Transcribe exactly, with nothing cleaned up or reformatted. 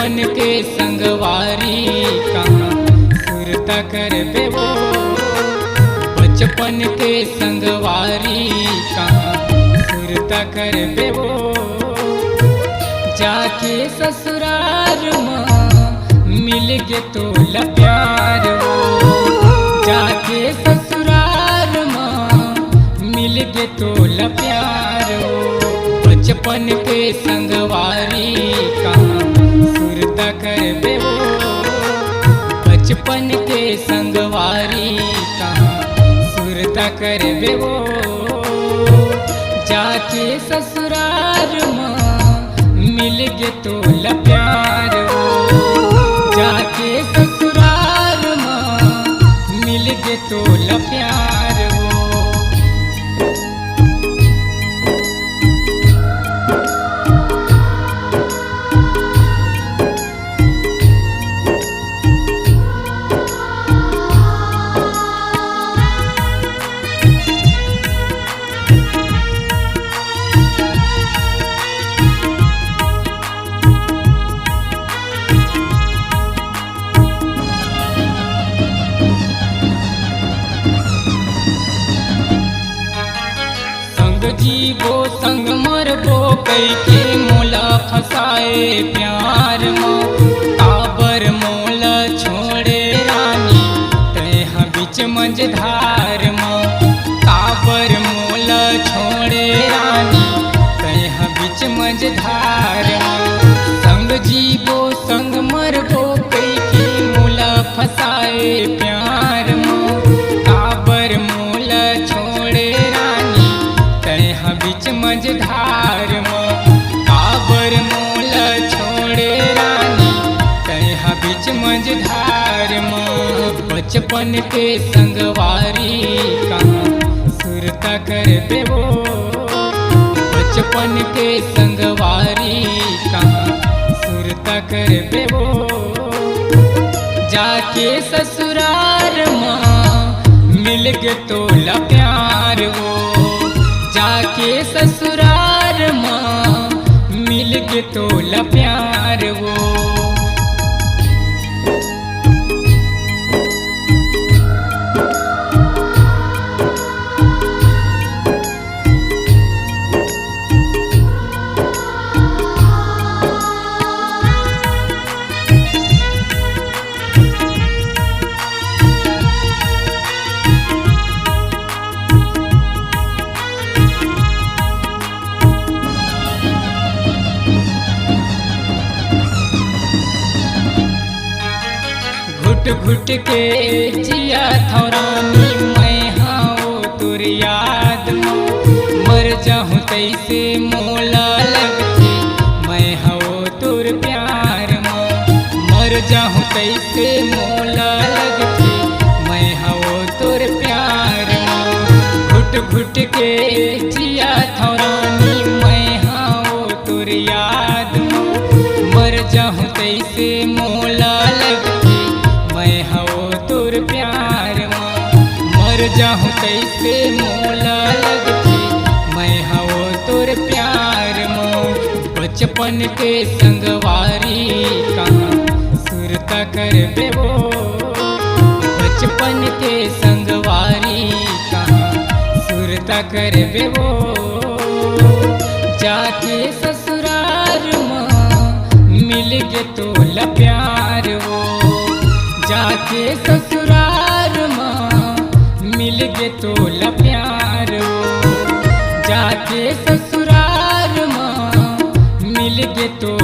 बचपन के संगवारी कहाँ सुरता करबे वो, बचपन के संगवारी कहाँ सुरता करबे वो। जाके ससुरार मा मिल गे तोला प्यार वो, जाके ससुरार मा मिल गे तोला प्यार वो। बचपन के संगवारी कहाँ सुरता करबे वो, बचपन के संगवारी कहाँ सुरता करबे वो। जाके ससुरार मा मिल गे तोला प्यार वो, जाके ससुरार मा मिल गे तोला प्यार वो। संग जीबो संग मरबो कहिके मोला फंसाए प्यार म, काबर मोला छोड़े रानी तैं ह बीच मझधार म, काबर मोला छोड़े रानी तैं ह बीच मझधार म। संग जीबो संग मरबो कहिके मोला फंसाए प्यार म, काबर मोला छोड़े रानी तैं ह बीच मझधार म, काबर मोला छोड़े रानी तैं ह बीच मझधार म। बचपन के संगवारी कहाँ सुरता करबे वो, बचपन के संगवारी कहाँ सुरता करबे वो। जाके ससुरार मा मिल गे तोला प्यार वो, जाके ससुरार मा मिल गे तोला प्यार वो। घुट घुट के जियत हँव रानी, मैं हँव तोर याद म। मर जाहूँ तइसे मोला लगथे, मैं हँव तोर प्यार म। मर जाहूँ तइसे मोला लगथे, मैं हँव तोर प्यार म। घुट घुट के जियत हँव रानी, मैं हँव तोर याद म। मर जाहूँ तइसे मोला लगथे, मैं हँव तोर प्यार म। मर जाहूँ तइसे मोला लगथे, मैं हँव तोर प्यार म। बचपन के संगवारी कहाँ सुरता करबे वो, बचपन के संगवारी कहाँ सुरता करबे वो। जाके ससुरार मा मिल गे तोला प्यार वो, जाके ससुरार मा मिल गे तोला प्यार वो, जाके ससुरार मा मिल गे तो